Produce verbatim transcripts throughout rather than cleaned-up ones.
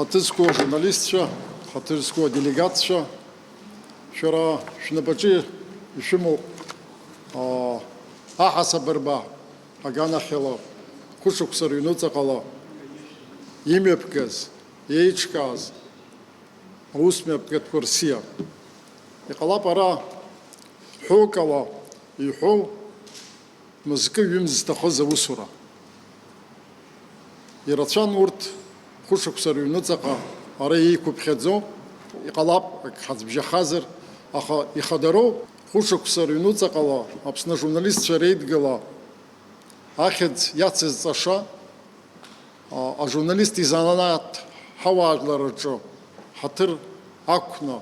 Ҳаҭыр зқәу ажурналистцәа, ҳаҭыр зқәу аделегатцәа, шәара шәнапаҿы ишәымоуп, аа, аҳасабырба аганахьала, хәышықәса рыҩнуҵаҟала имҩаԥгаз, еиҿкааз аус мҩаԥгатәқәа рсиа. Иҟалап ара ҳәоукала иҳәоу мызкы-ҩымз зҭахыз аусура. Ирацәан урҭ хәышықәса рыҩнуҵаҟа ара еиқәыԥхьаӡо, иҟалап, ак ҳаӡбжьахазар, аха ихадароу хәышықәса рыҩнуҵаҟала Аԥсны ажурналистцәа реидгыла ахьӡ иацызҵаша, а, ажурналист изанааҭ ҳауаажәлар рҿы ҳаҭыр ақәны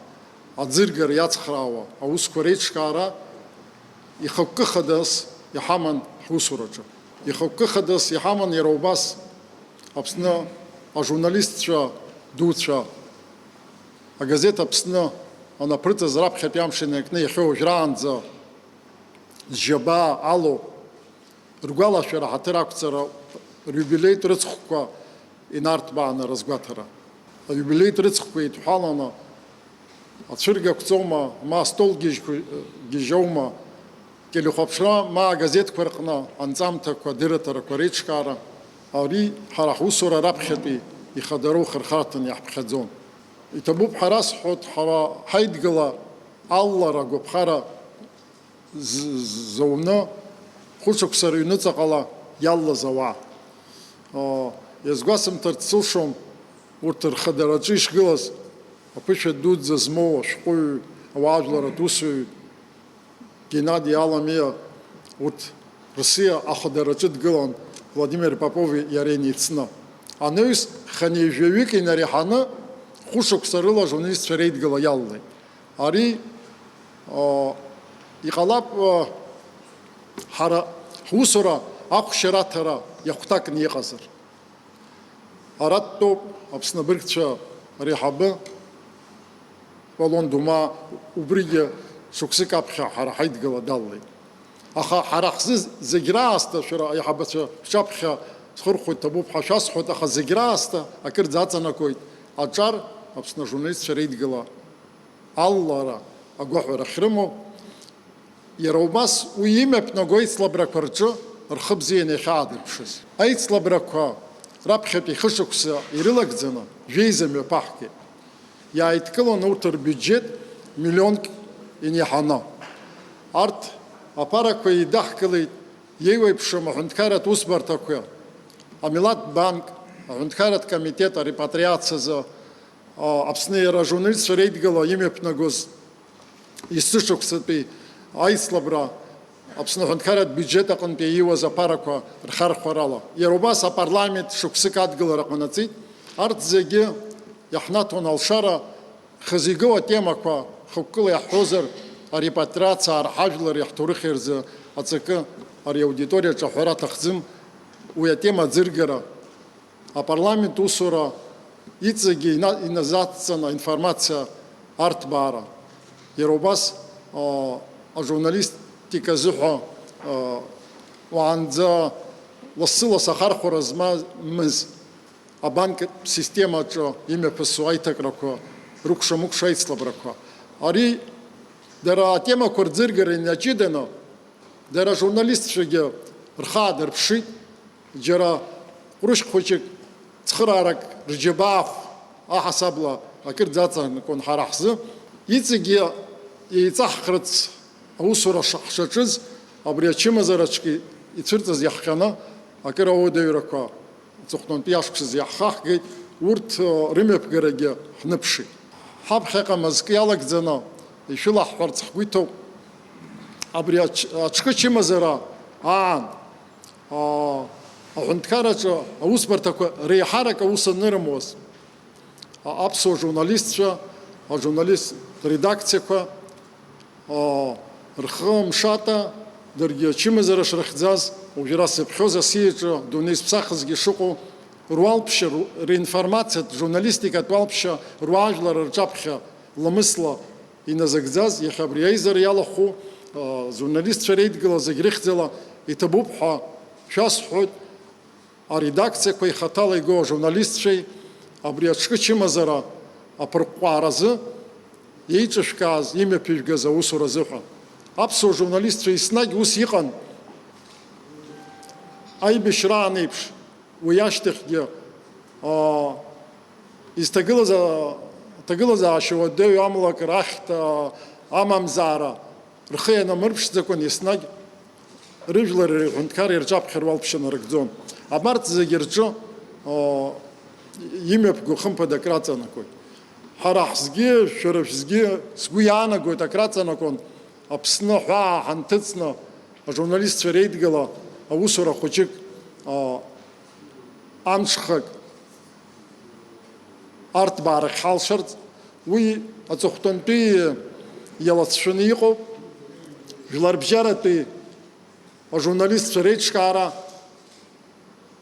аӡыргара иацхраауа аусқәа реиҿкаара ихықәкы хадас иҳаман ҳусураҿы. Ихықәкы хадас иҳаман иара убас Аԥсны ажурналистцәа дуцәа, агазеҭ Аԥсны анаԥырҵаз раԥхьатәи амш инаркны иахьа уажәраанӡа зџьабаа алоу ргәалашәара ҳаҭыр ақәҵара, риубилеитә рыцхәқәа инарҭбааны рызгәаҭара. Аиубилеитә рыцхәқәа еидҳәаланы ацәыргақәҵоума, ма астол гьежьқәа-, гьежьоума, телехәаԥшра, ма агазеҭқәа рҟны анҵамҭақәа, дырраҭарақәа реиҿкаара, ари ҳара ҳусура раԥхьатәи ихадароу хырхарҭан иаҳԥхьаӡон. Иҭабуп ҳәа расҳәоит, ҳара ҳаидгыла аллара, агәаԥхара з-, з-, зауны хәышықәса рыҩныҵаҟала иаллаз ауаа. Ыы, иазгәасымҭарц сылшом урҭ рхадараҿы ишгылаз, аԥышәа дуӡӡа змоу ашәҟәыҩҩы, ауаажәларратә усуҩы Геннади Аламиа, урҭ рсиа ахадараҿы дгылан Владимир Попови иареи неицны. Анаҩс хынҩажәаҩык инареиҳаны хәышықәса рыла ажурналистцәа реидгыла иалалеит. Ари, а, иҟалап, а, ҳара ҳусура ахәшьараҭара иахәҭакны иҟазар. Ара дтәоуп Аԥсны абыргцәа реиҳабы Полон Дума, убригьы шықәсык аԥхьа ҳара ҳаидгыла даллеит. Аха ҳара ҳзы зегь раасҭа, шәара аиҳабацәа шәҿаԥхьа схырхәо иҭабуп ҳәа шәасҳәоит, аха зегь раасҭа акырӡа аҵанакуеит аҿар Аԥсны ажурналистцәа реидгыла алалара агәаҳәара ахьрымоу. Иара убас уи имҩаԥнаго аицлабрақәа рҿы рхы бзианы иахьаадырԥшыз. Аицлабрақәа раԥхьатәи хышықәса ирылагӡаны жәеиза мҩаԥаҳгеит. Иааидкыланы урҭ рбиуџьет миллионк инеиҳаны. Арҭ аԥарақәа еидаҳкылеит еиуеиԥшым аҳәынҭқарратә усбарҭақәа, Амилаҭ банк, аҳәынҭқарратә комитет арепатриациазы, а, Аԥсны иара ажурналистцәа реидгыла имҩаԥнагоз есышықәсатәи аицлабра Аԥсны аҳәынҭқарратә биуџьет аҟынтәи ииуаз аԥарақәа рхархәарала. Иара убас апарламент шықәсык адгылара ҟанаҵеит. Арҭ зегьы иаҳнаҭон алшара хазы игоу атемақәа хықәкыла иаҳҳәозар, арепатриациа, ҳажәлари ҳҭоурыхи рзы аҵакы ари аудиториаҿы аҳәара аҭахӡам, уи атема аӡыргара, апарламент усура иҵегьы ина-, иназацҵаны аинформациа арҭбаара. Иара убас, а, ажурналистика азыҳәа, а, уаанӡа лассы-лассы ахархәара змамыз абанктә системаҿы имҩаԥысуа аиҭакрақәа, рыкәша-мыкәша аицлабрақәа. Ари дара атемақәа рӡыргара инаҷыданы, дара ажурналистцәагьы рхы аадырԥшит, џьара ҟәрышь хәыҷык цхыраарак рџьабаа аҳасабала акырӡа аҵанакуан ҳара ҳзы. Иҵегьы еиҵаҳхрац аусура ш-, ҳшаҿыз, абри ачымазараҿгьы ицәырҵыз иаҳҟьаны акыр ауадаҩрақәа аҵыхәтәантәи ашықәсазы иаҳхаҳгеит, урҭ, ы, рымҩаԥгарагьы ҳныԥшит. Ҳаԥхьаҟа мызкы иалагӡаны ишәылаҳҳәарц ҳгәы иҭоуп. Абри аҽ-, аҽкы чымазара аан, аа, аҳәынҭқарраҿы аусбарҭақәа реиҳарак аус анырымуаз, а-, аԥсуа журналистцәа, ажурналист редакциақәа, аа, рхы мшата, даргьы ачымазара шрыхьӡаз, уажәы ара сыԥхьоз асиаҿы дунеи зԥсахызгьы шыҟоу, руалԥшьа, ру-, ринформациатә, журналистикатә уалԥшьа, руаажәлар рҿаԥхьа ламысла иназыгӡаз, иахьа абри аизара иалахәу, а, журналистцәа реидгыла зегь рыхьӡала иҭабуп ҳәа шәасҳәоит, аредакциақәа ихаҭала игоу ажурналистцәеи, Абри аҽкы чымазара аԥырҟәҟәааразы еиҿышәкааз, имҩаԥыжәгаз аусура азыҳәан. Аԥсуа журналистцәа еснагь ус иҟан. Аибашьраан еиԥш, уи ашьҭахьгьы, аа, изҭагылаз, аҭагылазаашьа уадаҩ амлакра ахьҭа амамзаара рхы ианамырԥшӡакәан, еснагь рыжәлари рҳәынҭқарреи рҿаԥхьа руалԥшьа нарыгӡон. Абарҭ зегьы рҿы, аа, имҩаԥгоу хымԥада акраҵанакуеит. Ҳара ҳзгьы, шәара шәзгьы, сгәы иаанагоит, акраҵанакуан Аԥсны аҳәаа ҳанҭыҵны, ажурналистцәа реидгыла аусура хәыҷык, аа, амҽхак арҭбаарахь ҳалшарц, уи аҵыхәтәантәи иалацәшәаны иҟоуп, жәларбжьаратәи ажурналистцәа реиҿкаара,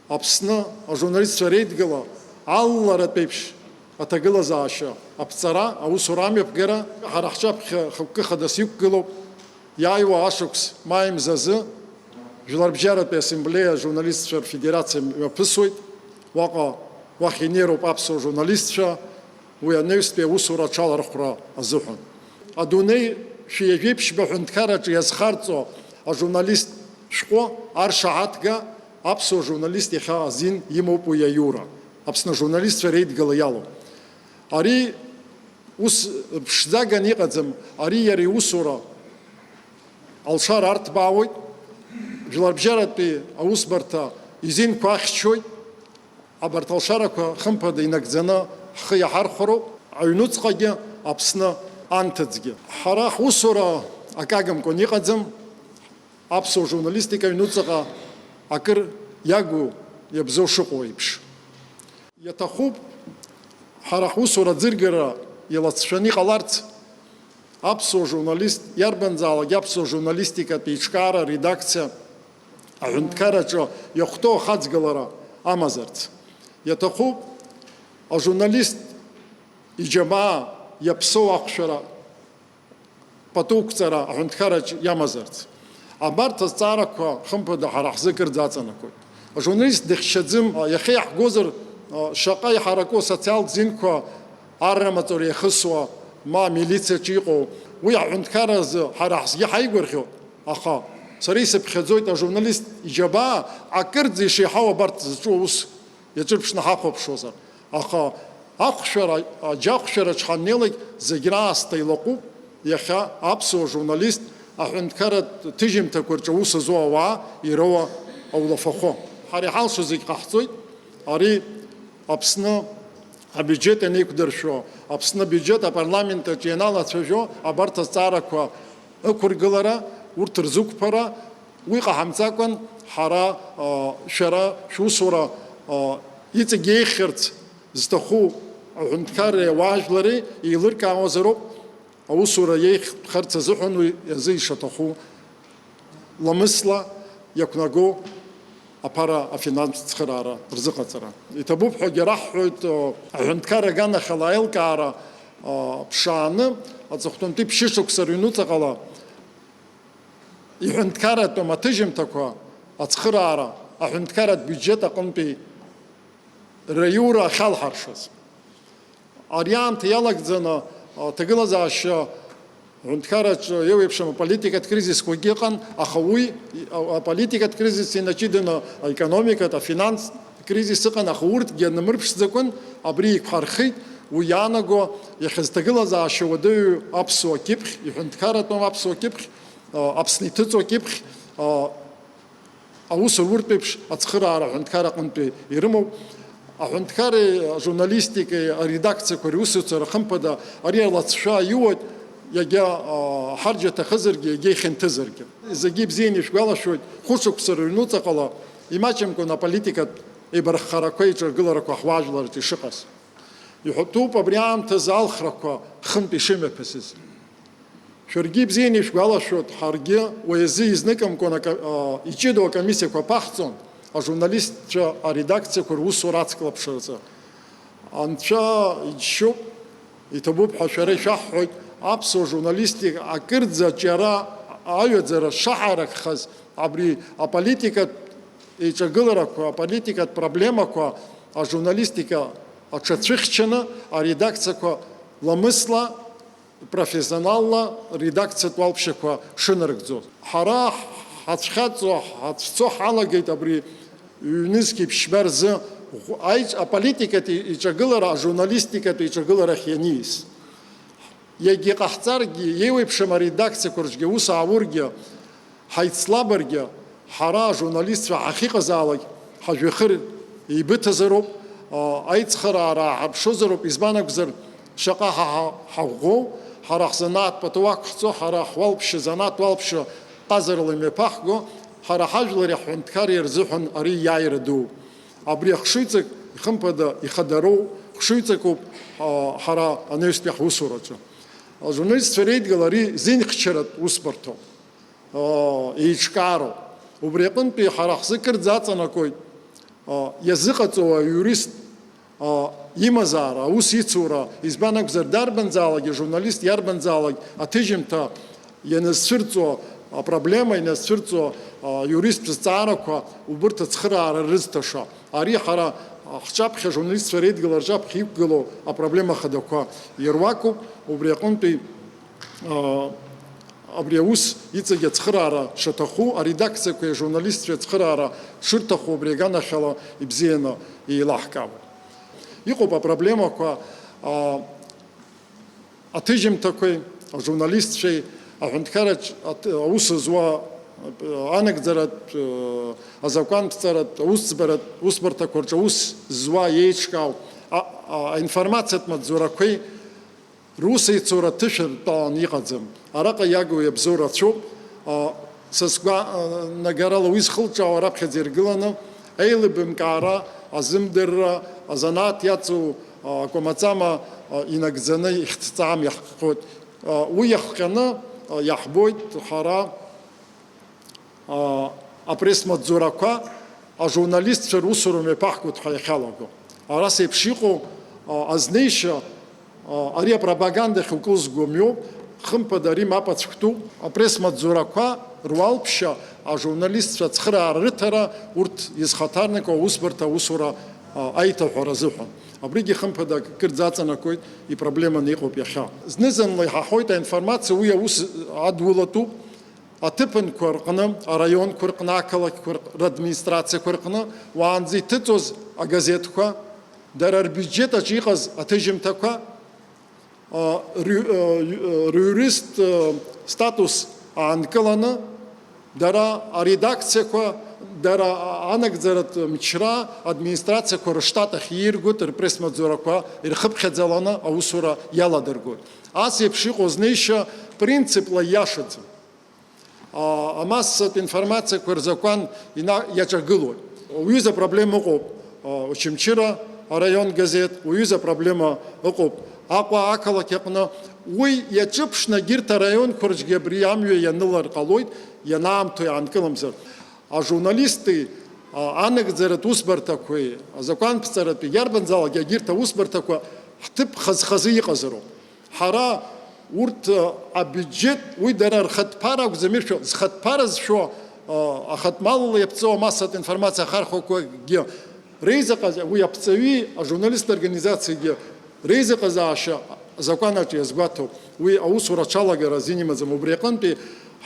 Аԥсны ажурналистцәа реидгыла алаларатә еиԥш аҭагылазаашьа аԥҵара, аусура амҩаԥгара ҳара ҳҿаԥхьа хықәкы хадас иқәгылоуп. Иааиуа ашықәс маи мзазы Жәларбжьаратәи ассамблеиа ажурналистцәа рфедерациа мҩаԥысуеит. Уаҟа, уахь инеироуп аԥсуа журналистцәа уи анаҩстәи аусура аҽалархәра азыҳәан. Адунеи шәи жәеиԥшьба ҳәынҭқарраҿы иазхарҵо ажурналист шәҟәы аршаҳаҭга аԥсуа журналист иахьа азин имоуп уи аиура, Аԥсны ажурналистцәа реидгыла иалоу. Ари ус ԥшӡаганы иҟаӡам, ари иара иусура алшара арҭбаауеит, жәларбжьаратәи аусбарҭа изинқәа ахьчоит, абарҭ алшарақәа хымԥада инагӡаны ҳхы иаҳархәароуп, аҩнуҵҟагьы Аԥсны анҭыҵгьы. Ҳара ҳусура акы агымкәан иҟаӡам, аԥсуа журналистика аҩнуҵаҟа акыр иагу иабзоу шыҟоу еиԥш. Иаҭахуп ҳара ҳусура аӡыргара илацәшәаны иҟаларц, аԥсуа журналист, иарбанзаалак аԥсуа журналистикатә еиҿкаара, редакциа, аҳәынҭқарраҿы иахәҭоу ахаҵгылара амазарц. Иаҭахуп ажурналист иџьабаа иаԥсоу ахәшәара патуқәҵара аҳәынҭқарраҿ иамазарц. Абарҭ азҵаарақәа, хымԥада, ҳара ҳзы кырӡа аҵанакуеит. Ажурналист дыхьчаӡым, иахьа иаҳгозар, шаҟа иҳараку асоциалтә зинқәа аррамаҵура иахысуа, ма амилициаҿы иҟоу, уи аҳәынҭқарра азы ҳара ҳзгьы ҳаигәырӷьоит, аха сара исыԥхьаӡоит ажурналист иџьабаа акырӡа ишеиҳау абарҭ зҿу аус иаҿырԥшны ҳахәаԥшуазар. Аха ахәшәара, аџьахәшәараҿ ҳаннеилак зегь раасҭа илаҟәуп иахьа аԥсуа журналист, аҳәынҭқарратә ҭыжьымҭақәа рҿы аус зуа ауаа ироуа аулафахәы. Ҳара иҳалшо зегь ҟаҳҵоит. Ари Аԥсны абиуџьет анеиқәдыршәо, Аԥсны абиуџьет апарламент аҿы ианалацәажәо абарҭ азҵаарақәа ықәыргылара, урҭ рзықәԥара, уи ҟаҳамҵакәан ҳара, а, шәара шәусура, а, иҵегь еиӷьхарц зҭаху аҳәынҭқарреи ауаажәлари еилыркаауазароуп аусура еиӷьхарц азыҳәан уи азы ишаҭаху ламысла иақәнаго аԥара афинанстә цхыраара рзыҟаҵара. Иҭабуп ҳәагьы раҳҳәоит, а, аҳәынҭқарра аганахьала аилкаара, а, ԥшааны аҵыхәтәантәи ԥшьышықәса рыҩнуҵаҟала иҳәынҭқарратәым аҭыжьымҭақәа ацхыраара аҳәынҭқарратә биуџьет аҟынтәи раиура ахьалҳаршаз. Ари аамҭа иалагӡаны аҭагылазаашьа аҳәынҭқарраҿы еиуеиԥшым аполитикатә кризисқәагьы ыҟан, аха уи, а-, аполитикатә кризис инаҷыданы аекономикатә, афинанстә кризис ыҟан, аха урҭгьы анымырԥшӡакәан, абри еиқәҳархеит, уи иаанаго иахьа зҭагылазаашьа уадаҩу аԥсуа кьыԥхь, иҳәынҭқарратәым аԥсуа кьыԥхь, а, Аԥсны иҭыҵуа кьыԥхь, а, аус руртә еиԥш ацхыраара аҳәынҭқар аҟынтәи ирымоуп. Аҳәынҭқари ажурналистикеи аредакциақәа русуцәа рхымԥада ари алацәшәа иуеит, иагьа, а, ҳарџьа аҭахызаргьы, иагьа ихьанҭызаргьы. Зегьы ибзианы ишәгәалашәоит, хәышықәса рыҩнуҵаҟала имаҷымкәан аполитикатә еибарххарақәа, еиҿагыларақәа ҳуаажәларраҿы ишыҟаз. Иҳәатәуп абри аамҭазы алхрақәа хынтә ишымҩаԥысыз. Шәаргьы ибзианы ишәгәалашәоит, ҳаргьы уи азы изныкымкәан ака-, а, иҷыдоу акомиссиақәа аԥаҳҵон, ажурналистцәа аредакциақәа русура ацклаԥшраҿы. Анцәа иџьшьоуп, иҭабуп ҳәа шәара ишәаҳҳәоит, аԥсуа журналистика акырӡа аҿиара аҩаӡара шаҳаракхаз, абри аполитикатә еиҿагыларақәа, аполитикатә проблемақәа ажурналистика Аҽацәыхьчаны аредакциақәа ламысла, профессионалла редакциатә уалԥшьақәа шынарыгӡоз. Ҳара ҳацәхьаҵуа, ҳацәцо ҳалагеит абри ҩнызқьи ԥшьба рзы ӷә-, аиҿ-, аполитикатә иҿагылара ажурналистикатә иҿагыларахь ианиз. Иагьа иҟаҳҵаргьы, еиуеиԥшым аредакциақәа рҿгьы аус аургьы, ҳаицлабыргьы, ҳара ажурналистцәа ҳахьыҟазаалак ҳажәҩахыр еибыҭазароуп, а, аицхыраара ааҳарԥшозароуп, избан акәзар, шаҟа ҳа, ҳа, ҳаӷәӷәоу, ҳара ҳзанааҭ пату ақәҳҵо, ҳара ҳуалԥшьа, занааҭ уалԥшьа ҟазарала имҩаԥаҳго, ҳара ҳажәлари ҳҳәынҭқарреи рзыҳәан ари иааира дууп. Абри ахшыҩҵак, ихымԥада, ихадароу хшыҩҵакуп, а, ҳара анаҩстәи ҳусураҿы. Ажурналистцәа реидгыла ари зинхьчаратә усбарҭоуп, а, еиҿкаароуп. Убри аҟынтәи ҳара ҳзы кырӡа аҵанакуеит, а, иазыҟаҵоу аиурист, а, имазаара, аус ицура, избан акәзар, дарбанзаалак, ажурналист иарбанзаалак аҭыжьымҭа ианазцәырҵуа апроблема, ианазцәырҵуа, а, иуристтә зҵаарақәа убырҭ ацхыраара рызҭаша. Ари ҳара, а, ҳҿаԥхьа, ажурналистцәа реидгыла рҿаԥхьа иқәгылоу апроблема хадақәа ируакуп, убри аҟынтәи, а, абри аус иҵегь ацхыраара шаҭаху, аредакциақәеи ажурналистцәеи ацхыраара шырҭаху убри аганахьала ибзианы еилаҳкаауеит. Иҟоуп апроблемақәа, а, аҭыжьымҭақәеи, ажурналистцәеи, аҳәынҭқарраҿ аҭ-, аус зуа, анагӡаратә, азакәанԥҵаратә, аусӡбаратә усбарҭақәа рҿы аус зуа, еиҿкаау, а, а, аинформациатә маҵзурақәеи русеицура ҭышәынтәалан иҟаӡам. Араҟа иагу иабзоу рацәоуп. А, са сгәа-, а, нагарала уи зхылҿиаауа раԥхьаӡа иргыланы, аилибамкаара, азымдырра, азанааҭ иаҵоу, а, акәамаҵама, а, инагӡаны ихьҭҵаам, иаҳхәоит. А, уи иахҟьаны, а, иаҳбоит ҳара, а, апресс-маҵзурақәа, ажурналистцәа русура мҩаԥаҳгоит ҳәа иахьалаго. Ара сеиԥш иҟоу, а, азнеишьа, а, ари апропаганда ахьукылзго мҩоуп, хымԥада, ари мап ацәктәуп. Апресс-маҵзурақәа руалԥшьа, ажурналистцәа ацхыраара рыҭара, урҭ изхаҭарнакуа аусбарҭа аусура, а, аиҭаҳәара азыҳәан. Абригьы, хымԥада, акырӡа аҵанакуеит, ипроблеманы иҟоуп иахьа. Зны-зынла иҳаҳауеит аинформациа, уи аус адулатәуп. Аҭыԥанқәа рҟны, араионқәа рҟны, ақалақьқәа рҟ-, радминистрациақәа рҟны уаанӡа иҭыҵуаз агазеҭқәа, дара рбиуџьет аҿы иҟаз аҭыжьымҭақәа, а, рҩ-, а, рыҩрыстә, а, статус аанкыланы, дара аредакциақәа, дара анагӡаратә мчра администрациақәа рыштат ахь ииргоит рпресс-маҵзурақәа ирхыԥхьаӡаланы аусура иаладыргоит. Ас еиԥш иҟоу азнеишьа принципла ииашаӡам. А, амассатә информациақәа рзакәан ина-, иаҿагылоит. Уҩыза проблема ыҟоуп, а, Очамчыра араион газеҭ, уҩыза проблема ыҟоуп Аҟәа ақалақь аҟны. Уи иаҿыԥшны егьырҭ араионқәа рҿгьы абри амҩа ианылар ҟалоит, ианаамҭоу иаанкыламзар. Ажурналисти, а, анагӡаратә усбарҭақәеи, азакәанԥҵаратәи, иарбанзаалак егьырҭ аусбарҭақәа ҳҭыԥ хаз-хазы иҟазароуп. Ҳара урҭ, а, абиуџьет, уи дара рхатә ԥара акәӡам иршәо, зхатә ԥара зшәо, а, ахатә малала иаԥҵоу амассатә информациа ахархәақәагьы реизыҟаза-, уи аԥҵаҩи ажурналисттә организациагьы реизыҟазаашьа азакәанаҿ иазгәаҭоуп. Уи аусура аҽалагара азин имаӡам. Убри аҟынтәи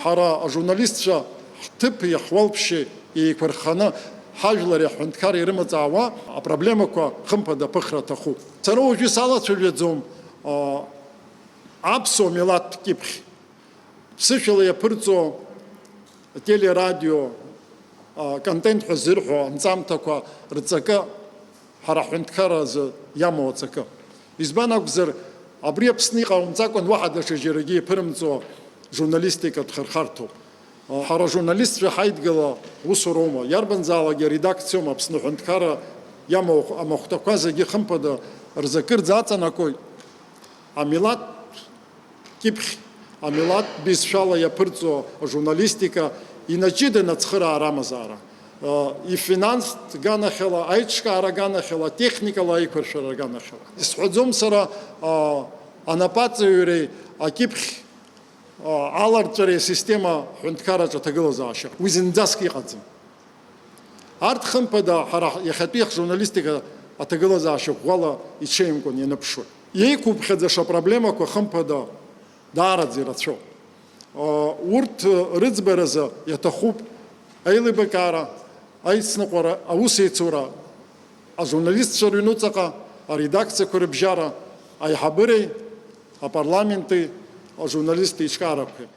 ҳара ажурналистцәа ҳҭыԥи ҳуалԥшьеи еиқәырханы ҳажәлари аҳәынҭқарреи ирымаҵ аауа апроблемақәа хымԥада аԥыхра аҭахуп. Сара уажәы салацәажәаӡом, а, аԥсуа милаҭтә кьыԥхь. Ԥсышәала иаԥырҵо ателерадио, а, контент ҳәа ззырҳәо анҵамҭақәа рҵакы, ҳара ҳҳәынҭқарразы иамоу аҵакы. Избан акәзар, абри Аԥсны иҟаумҵакәан уаҳа даҽа џьарагьы иаԥырымҵуа журналистикатә хырхарҭоуп. А, ҳара ажурналистцәа ҳаидгыла усуроума, иарбанзаалак аредакциоума Аԥсны аҳәынҭқарра иамоу амахәҭақәа зегьы хымԥада рзы акырӡа аҵанакуеит. Амилаҭ кьыԥхь, амилаҭ бызшәала иаԥырҵо ажурналистика инаҷыданы ацхыраара амазаара, а, ифинанстә ганахьала, аиҿкаара ганахьала, атехникала аиқәыршәара ганахьала. Исҳәаӡом сара, а, анапаҵаҩреи акьыԥхь, а, аларҵәареи асистема ҳәынҭқарраҿы аҭагылазаашьа. Уи зынӡаск иҟаӡам. Арҭ, хымԥада, ҳара иахьатәи ҳжурналистика аҭагылазаашьа ӷәӷәала иҽеимкәан ианыԥшуеит. Иеиқәыԥхьаӡаша апроблемақәа, хымԥада, даараӡа ирацәоуп. Урҭ рыӡбаразы иаҭахуп аилибакаара, аицныҟәара, аусеицура, ажурналистцәа рыҩнуҵаҟа, аредакциақәа рыбжьара, аиҳабыреи апарламенти ажурналисти еиҿкаарақәеи.